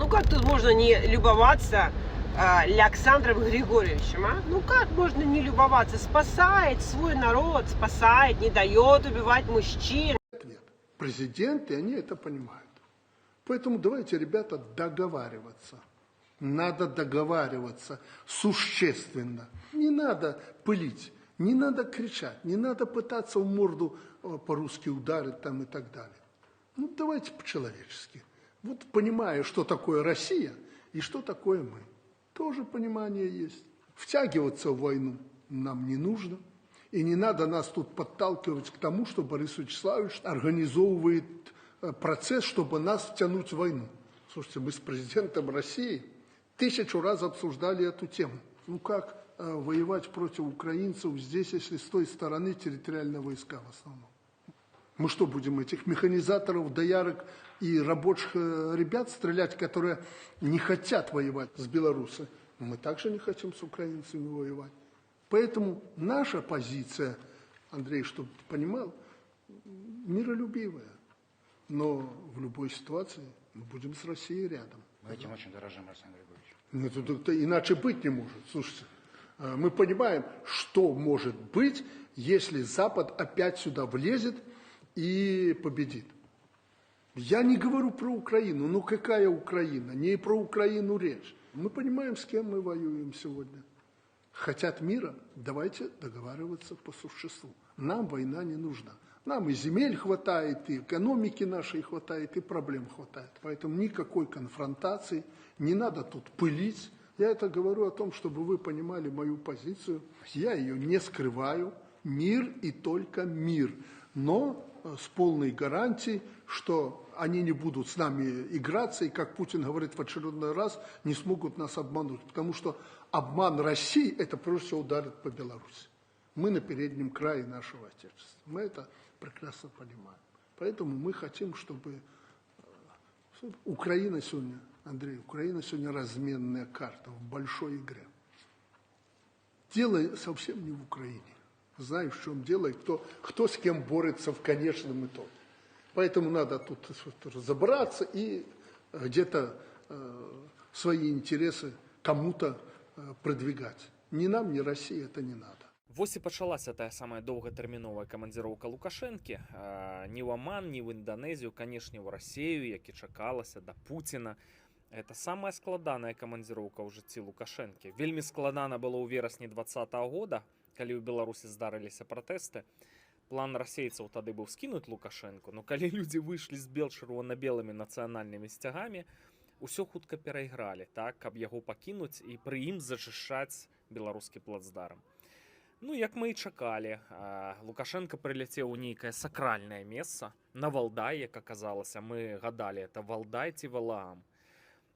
Ну как тут можно не любоваться Александром Григорьевичем, а? Ну как можно не любоваться? Спасает свой народ, спасает, не дает убивать мужчин. Ответ. Президенты, они это понимают. Поэтому давайте, ребята, договариваться. Надо договариваться существенно. Не надо пылить, не надо кричать, не надо пытаться в морду по-русски ударить там и так далее. Ну, давайте по-человечески. Вот понимая, что такое Россия и что такое мы. Тоже понимание есть. Втягиваться в войну нам не нужно. И не надо нас тут подталкивать к тому, что Борис Вячеславович организовывает процесс, чтобы нас втянуть в войну. Слушайте, мы с президентом России тысячу раз обсуждали эту тему. Ну как воевать против украинцев здесь, если с той стороны территориальные войска в основном? Мы что, будем этих механизаторов, доярок и рабочих ребят стрелять, которые не хотят воевать с белорусами? Мы также не хотим с украинцами воевать. Поэтому наша позиция, Андрей, чтобы ты понимал, миролюбивая. Но в любой ситуации мы будем с Россией рядом. Мы этим очень дорожим, Александр Григорьевич. Ну, это иначе быть не может. Слушайте, мы понимаем, что может быть, если Запад опять сюда влезет и победит. Я не говорю про Украину. Ну какая Украина? Не про Украину речь. Мы понимаем, с кем мы воюем сегодня. Хотят мира? Давайте договариваться по существу. Нам война не нужна. Нам и земель хватает, и экономики нашей хватает, и проблем хватает. Поэтому никакой конфронтации, не надо тут пылить. Я это говорю о том, чтобы вы понимали мою позицию. Я ее не скрываю. Мир и только мир. Но с полной гарантией, что они не будут с нами играться и, как Путин говорит в очередной раз, не смогут нас обмануть. Потому что обман России – это прежде всего ударит по Беларуси. Мы на переднем крае нашего Отечества. Мы это прекрасно понимаем. Поэтому мы хотим, чтобы Украина сегодня, Андрей, Украина сегодня разменная карта в большой игре. Дело совсем не в Украине. Знаешь, в чем дело и кто с кем борется в конечном итоге. Поэтому надо тут разобраться и где-то свои интересы кому-то продвигать. Ни нам, ни России это не надо. Вось і пачалася тая самая доўгатэрміновая камандзіроўка Лукашэнкі. Ні ў Аман, ні ў Інданезію, канешне, ў Расею, як і чакалася, да Пуціна. Это самая складаная камандзіроўка ў жыцці Лукашэнкі. Вельмі складана было ў верасні 20-го года, калі ў Беларусі здарыліся пратэсты. План расейцаў тады быў скінуць Лукашэнку, но калі людзі выйшлі з бел-чырвона-белымі нацыянальнымі сцягамі, усё хутка перайгралі, так, каб яго пакінуць і пры ім зачышчаць беларускі плацдарм. Ну, як мы і чакалі, Лукашэнка прыляцеў у нейкае сакральнае месца на Валдай, як аказалася, мы гадалі, это Валдай ці Валаам.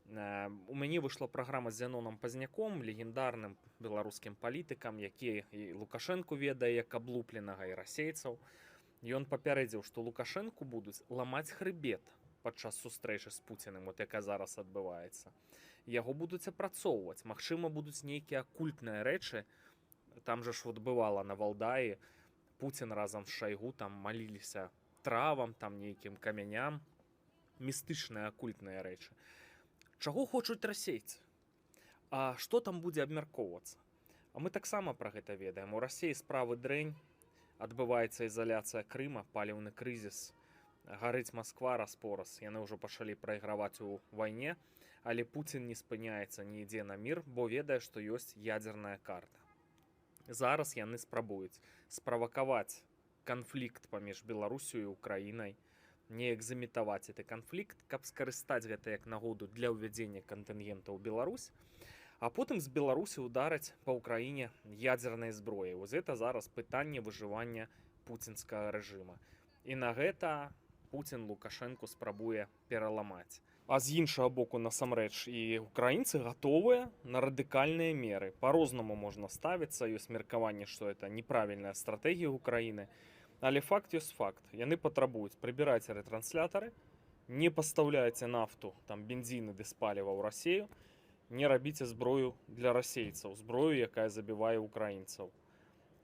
У мяне выйшла праграма з Зянонам Пазняком, легендарным беларускім палітыкам, які і Лукашэнку ведае як аблупленага, і расейцаў. Ён папярэдзіў, што Лукашэнку будуць ламаць хрыбет падчас сустрэчы з Пуціным, вот якая зараз адбываецца. Яго будуць апрацоўваць, магчыма, будуць нейкія акультныя рэчы. Там жа ж вот бывала на Валдаі, Пуцін разам з Шайгу там маліліся травам, там нейкім камяням, містычныя акультныя рэчы. Чаго хочуць расейцы? А што там будзе абмяркоўвацца? А мы таксама пра гэта ведаем. У Расеі справы дрэнь, адбываецца ізаляцыя Крыма, паліўны крызіс, гарыць Масква раз-пораз. Яны ўжо пачалі прайграваць у вайне, але Пуцін не спыняецца, не ідзе на мір, бо ведае, што ёсць ядзерная карта. Зараз яны спрабуюць справакаваць канфлікт паміж Беларусю і Украінай, неяк замітаваць гэты канфлікт, каб скарыстаць гэта як нагоду для ўвядзення кантынгента ў Беларусь, а потым з Беларусі ударыць па Ўкраіне ядзернай зброяй. Вось гэта зараз пытанне выжывання пуцінскага рэжыма. І на гэта Пуцін Лукашэнку спрабуе пераламаць. А з іншага боку, насамрэч, і украінцы гатовыя на радыкальныя меры. Па-рознаму можна ставіцца, ёсць меркаванне, што это неправільная стратэгія Украіны. Але факт ёсць факт. Яны патрабуюць: прыбірайце рэтранслятары, не пастаўляйце нафту, там бензін і дызпаліва ў Расею, не рабіце зброю для расейцаў, зброю, якая забівае украінцаў.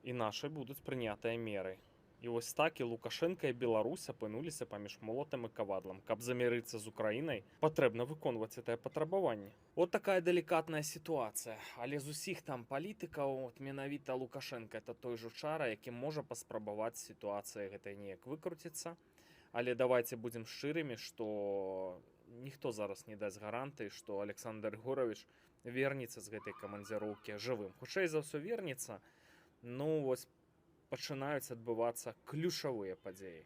Іначай будуць прынятыя меры. І вось так і Лукашэнка, і Беларусь апынуліся паміж молатам і кавадлам. Каб замірыцца з Украінай, патрэбна выконваць гэтае патрабаванне. Вот такая далікатная сітуацыя. Але з усіх там палітыкаў от менавіта Лукашэнка — это той жучара, які можа паспрабаваць сітуацыя гэтай неяк выкруціцца. Але давайте будзем шчырымі, што ніхто зараз не дасць гарантыі, што Аляксандр Рыгоравіч вернецца з гэтай камандзіроўкі жывым. Хутчэй за ўсё, вернецца. Ну вось, пачынаюць адбывацца ключавыя падзеі.